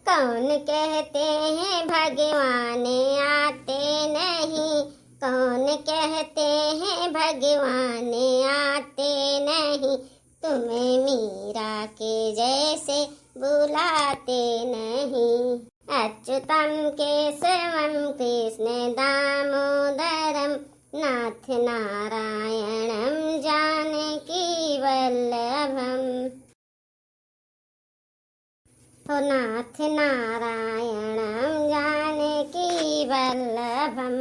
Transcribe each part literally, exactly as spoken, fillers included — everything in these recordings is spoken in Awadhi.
कौन कहते हैं भगवान आते नहीं, कौन कहते हैं भगवान आते नहीं, तुम्हें मीरा के जैसे बुलाते नहीं। अच्युतम केशवम कृष्ण दामोदरम नाथ नारायणम जानकी वल्लभम। हो नाथ नारायणम जानकी वल्लभम।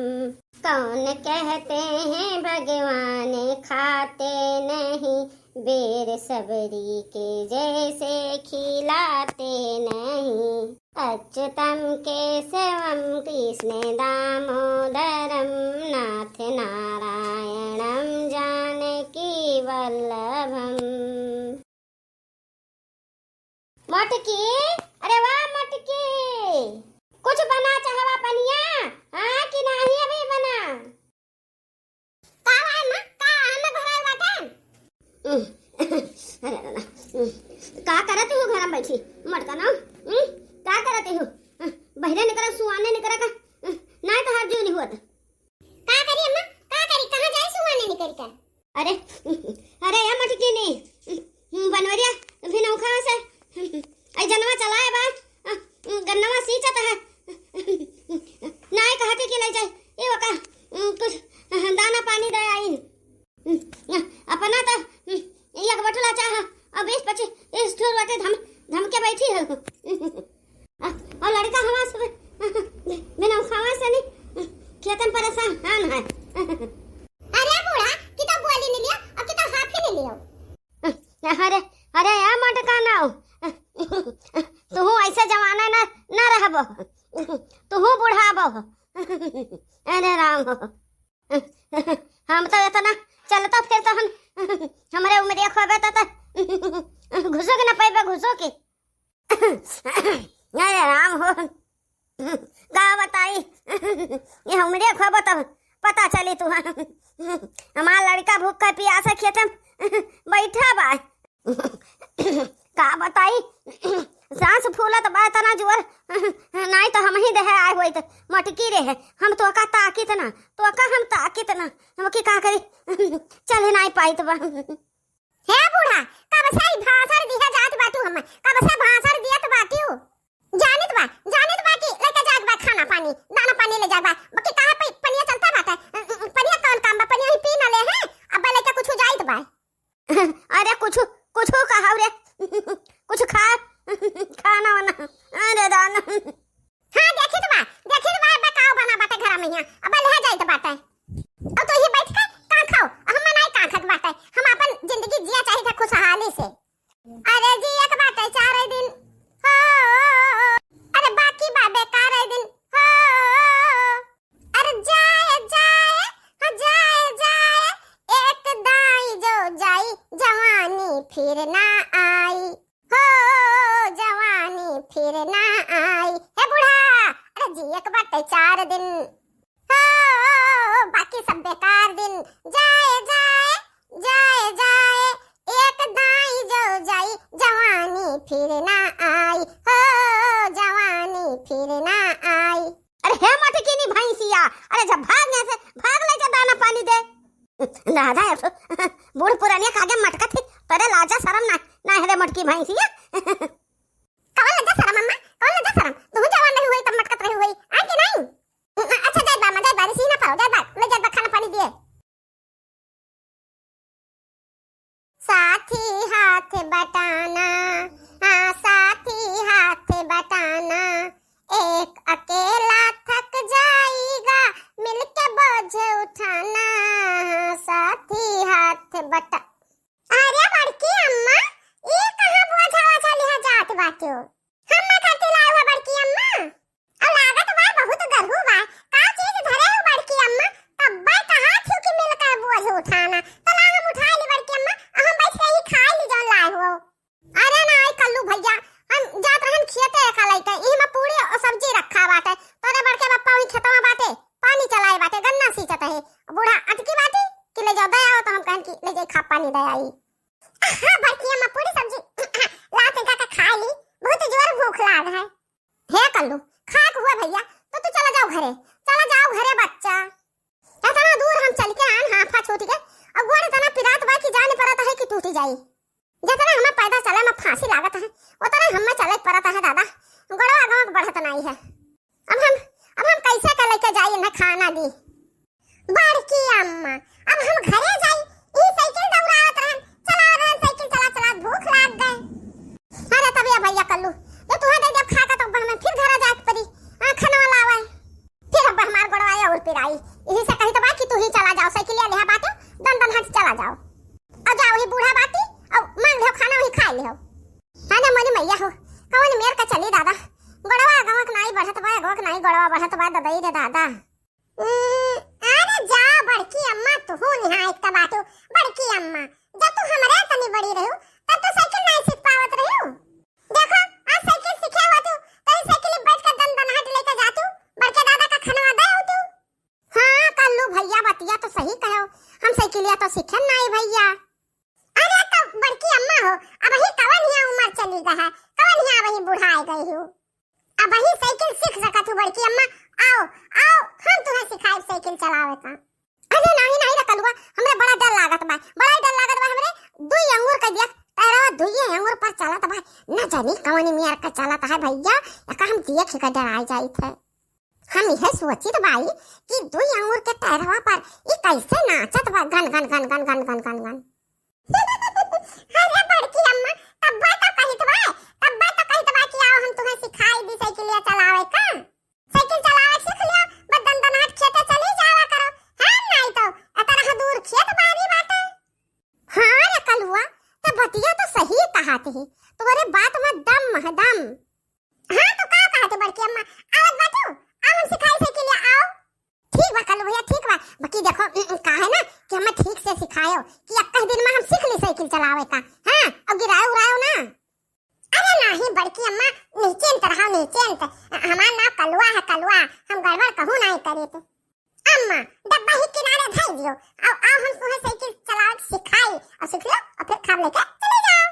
कौन कहते हैं भगवान खाते नहीं, बेर सबरी के जैसे खिलाते नहीं। अच्युतम केशवम कृष्ण दामोदरम नाथ नारायणम जानकी वल्लभम। मोटकी, अरे वाह मोटकी, कुछ बना चाहवा पनिया, हाँ कि नाही अभी बना? का बा अम्मा? का अम्मा घर आइल बाटे? उह, अरे दादा, उह, का करत हो घर में बैठी? मोटका ना, उह, का करत हो? उह, बहिरे निकरा, सुआने निकरा का? उह, नाही तो हाथ जो नहीं हुआ था। का करी अम्मा? का करी? कहाँ जाई सुहाने निकल के? अरे, अरे या मटकी नहीं, बनवरिया भी नौखा से, आई जनवा चलाए बा, गन्नवा सींचत है, नाई कहते कि ले जाए, ये वका, कुछ दाना पानी दे आई, अपना तो एक बटुला चाह, अब बीस पच्चीस ठोर बाटे धम, धम के बैठी है। आ, और लड़का हमार सब बिना खावा से नहीं, खेतन परेशान है। अरे बूढ़ा, कि तो बोली नहीं लिया और कि तो हाथ ही नहीं लिया। अरे, अरे, या मटका ना हो। तू ऐसे जमाना ना, ना रहबो। तू बुढ़ाबो। अरे राम हो। हम तो इतना चलता फिरता हम, हमरे उम्र खोबे तो, तो घुसो के ना पैबे, घुसो के। अरे राम हो, का बताई, ये हमरे खबर तब पता चली तुहा। हमार लड़का भूख का पियासा खेते में बैठा बा। का बताई, सांस फूलत बा इतना जोर, नाई तो हम ही देहे आए होइत, मटकी रहे, हम तोका ताकित ना, तोका हम ताकित ना, हम की का करी, चले नाई पाइत बा। हे बूढ़ा, कब से ई भाषण दिहे जात बाटू हम, कब से भाषण दियत बाटू? जानित बा, जानित बा कि लेके जात बा खाना पानी, दाना पानी ले जात बा। बाकी कहाँ पे पनिया चलता बाटे? पनिया कौन काम बा? पनिया ही पी ना ले हैं, अब लेके कुछ जाइत बा। अरे कुछ, कुछ कहाव रे, कुछ खा, खाना वाना। अरे दाना। हाँ, देखित बा, देखित बा, अब काव बना बाटे घरा में हियाँ, अब ले जाइत बाटे। अब तो ये बैठ के का खाओ, अब हम नाई का खात बाटे, हम अपन जिंदगी जिया चाहित खुशहाली से। अरे जियत बाटे चार दिन, हो, अरे बाकी बा बेकार दिन, हो, अरे जाए, जाए, हाँ, जाए, जाए, एक दाई जो जाई, जवानी फिर ना आई। हो जवानी फिर ना आई। हे बूढ़ा, अरे जिए के बाटे चार दिन। हो बाकी सब बेकार दिन। जाए, जाए, जाए, जाए, एक दाई जो जाई, जवानी फिर ना आई। हो जवानी फिर ना आई। अरे हे मटकिनी भैंसिया, अरे जब भाग यहाँ से, भाग ले जा, दाना पानी दे। दादा, एक ठो बूढ़ पुरानिया कागे मटकत ही, तोरे लाजा शरम ना, ना है रे मटकी भैंसिया। कौन लज्जा शरम अम्मा, कौन लज्जा शरम? तू जवान रही हुई तब मटकत रही हुई, आए कि नहीं? अच्छा जाए बा, अम्मा जाए बा, रिसी ना पाओ, जाए बा, ले जाए बा, खाना पानी दिए। साथी हाथ बटाना, हाँ, साथी हाथ बटाना, एक अकेला थक जाएगा, मिलके बोझ उठाना। हाँ, साथी हाथ बटा-, अरे बड़की अम्मा, ई कहाँ बोझा वोझा लिहा जा? कल्लू, खाक हुआ भइया, तो तू चला जाओ घरे, चला जाओ घरे बच्चा। एतना दूर हम चल के आन, हाफा छूट गए, अउर गोड़ एतना पिरात बा कि जाने परत है कि टूट जाई। जेतना हमें पैदल चले में फांसी लागत है, ओतना हमें चले के परत है दादा, गोड़वा अगवा के बढ़त नाई है। अब हम, अब हम कैसे के लेके जाई इन्हें खाना दी? बड़की अम्मा, अब हम घरे जाई, ई साइकिल दौड़ावत रहन, चलावत रहन साइकिल, चला चला भूख लाग गए। अरे तब ये भइया कल्लू, जो तुहे दे देब खा के तो हमें फिर घरे जाए के पड़ी, आ, खाना लावे। फिर अब हमार गोड़वा ये और पिराई, यही से कही तो बा कि तू ही चला जाओ, साइकिल ले लिहा बाटे, दन दन हट चला जाओ। और जाओ ही बूढ़ा बाटी, और मांग लिहो खाना वही खा लिहो। अरे मोरी मैया हो, कवन मेर का चली दादा, गोड़वा अगवा के नाई बढ़त बा, अगवा के नाई गोड़वा बढ़त बा, ददई रे दादा। उम, अरे जा बड़की अम्मा, तुहू निहायत का बाटू। बड़की अम्मा, जब तू हमरे तनी बड़ी रहू, तब तू साइकिल नहीं सीख पावत रहू। देखो, आज साइकिल सीखे हुआ तू, तो ई साइकिल बैठ के दन दनाहट लेके जा तू, बड़के दादा का खनवा दे हो तू। हाँ, कल्लू भइया बतिया तो सही कहो, हम साइकिलिया तो सीखे नहीं भइया। अरे तो बड़की अम्मा हो, अब ही कवन हिया उम्र चली गई है, कवन हिया अब ही बुढ़ाए गई हो। अब ही साइकिल सीख सकत हूँ बड़की अम्मा, आओ, आओ, हम तुम्हें सिखाई साइकिल चलावे का। अरे नहीं, नहीं रे कलुआ, हमरे बड़ा डर लागत बा, बड़ा ही डर लागत बा हमरे। दुई अंगूर का देख, पैरवा दुइये अंगूर पर चलत बा, न जानी कवनी मेर का चलत है भइया, एका हम देख के डराई जाइत है। हम यह सोचित बाई कि दुई अंगूर के पैरवा पर ई कैसे नाचत बा, गन, गन, गन। अरे बड़की अम्मा, तब्बे तो कहित बा, तब्बे तो कहित बा कि आओ हम तुम्हें सिखाई दी साइकिलिया चलावे का। साइकिल चलावे सीख लियो, बस दनदनाहट खेते चली जावा करो। हाँ, नहीं तो एतना दूर खेत बारी बाटे। हाँ रे कलुआ, तो बतिया तो सही कहात ही, तोरे बात में दम है, दम। हाँ, तो का कहत बड़की अम्मा, आवत बाटू, आओ हम सिखाई साइकिलिया, आओ। ठीक बा कल्लू भइया, ठीक बा, बाकी देखो, उम, उम, का है ना कि हमें ठीक से सिखायो कि एक दिन में हम सीख ली साइकिल चलावे का, हाँ, और गिरायो उरायो ना। अरे नहीं बड़की अम्मा, निश्चिंत रहो, निश्चिंत। हमार नाम कलुआ है, कलुआ, हम गड़बड़ कहूँ नहीं करीत। अम्मा, डब्बा ही किनारे धर दियो, आओ, आओ हम तुम्हें साइकिल चलावे सिखाई, और सीख लो, और फिर खाब लेके चले जाओ।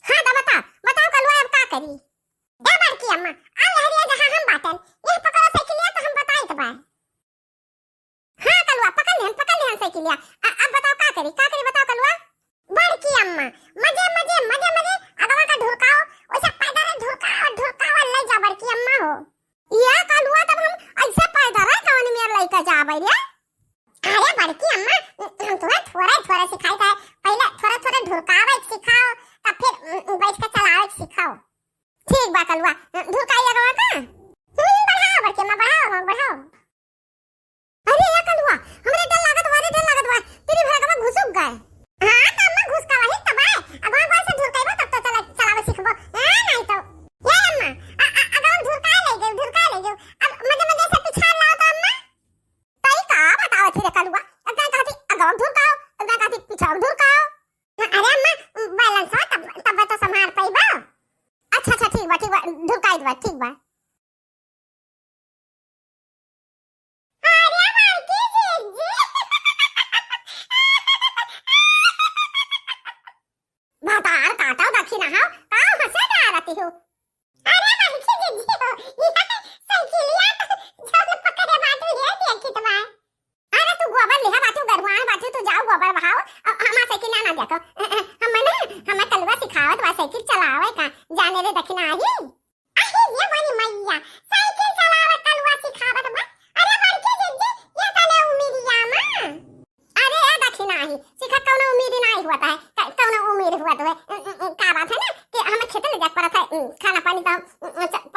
हाँ, तो बता, बताओ कलुआ अब का करी? ए बड़की अम्मा, आओ यहरिया जहाँ हम बाटन, यह पकड़ो साइकिलिया तो हम बताइत बा। हाँ कलुआ, पकड़ लिहन, पकड़ लिहन साइकिलिया। अ-, अब बताओ का करी, का करी बताओ कलुआ? बड़की अम्मा, मजे, मजे, मजे, मजे, अगवा का ढुरकाओ, वैसे पैदल ढुरकाओ, ढुरकाओ, ले जा बड़की अम्मा हो। या कलुआ, तब हम ऐसे पैदल है कवन मेर लइका जाबे रे? अरे बड़की अम्मा, हम तुम्हें थोड़ा थोड़ा सिखाई था, पहले थोड़ा थोड़ा ढुरकावे के सिखाओ, तब फिर, उम, बैठ के चलावे के सिखाओ। ठीक बा कलुआ, ढुरकाई अगवा का? हम्म, बढ़ाओ बड़की अम्मा, बढ़ाओ, बढ़ाओ। अरे या कलुआ, हमरे डर लागत बा रे, डर लागत बा, तेरी भरा अगवा घुसुक गए। हाँ, तो अम्मा घुसकावा ही तब आए, अगवा अगवा से ढुरकाइबो तब तो चला, चलावे सीखबो। हाँ, नहीं तो। ये अम्मा, अ-, अ-, अगवा ढुरकाए ले गयो, ढुरकाए ले गयो। अब मजे मजे से पिछाड़ लाओ तो अम्मा। तई का बतावत ही रे कलुआ? एक दाई कहती अगवा ढुरकाओ, एक दाई कहती पिछाड़ ढुरकाओ। अरे अम्मा, balance हो तब, तब तो संभाल पाइबो। अच्छा, अच्छा, ठीक बा, ठीक बा, ढुरकाई बा, ठीक बा। अरे बड़की जीजी। भतार काटो दखिना हो, का हंसे डारती हो? अरे बड़की जीजी हो, ये साइकिलिया तो जौन पकड़े बाटू ये देखित बा। अरे तू गोबर लिहा बाटू, गरुआन बाटू, तू जाओ गोबर बहाओ, अ-, हमार साइकिल ना, ना देखो। अ-, अ, हम ना, हमें कलुआ सिखावत बा साइकिल चलावे का, जाने रे दखिना आई। अरे ये मोरी मैया, साइकिल चलावत कलुआ सिखावत बा। अरे बड़की जिज्जी, ये तने उमिरिया मा। अरे ए दखिना ही, सिखा कौनो उमिर नाही हुआ है, क-, कौनो उमिर हुआ तो है। उम, उम, उम, का बात है ना कि हमें खेत ले जाके पड़त है, उम, खाना पानी तो, उम, उम, च-,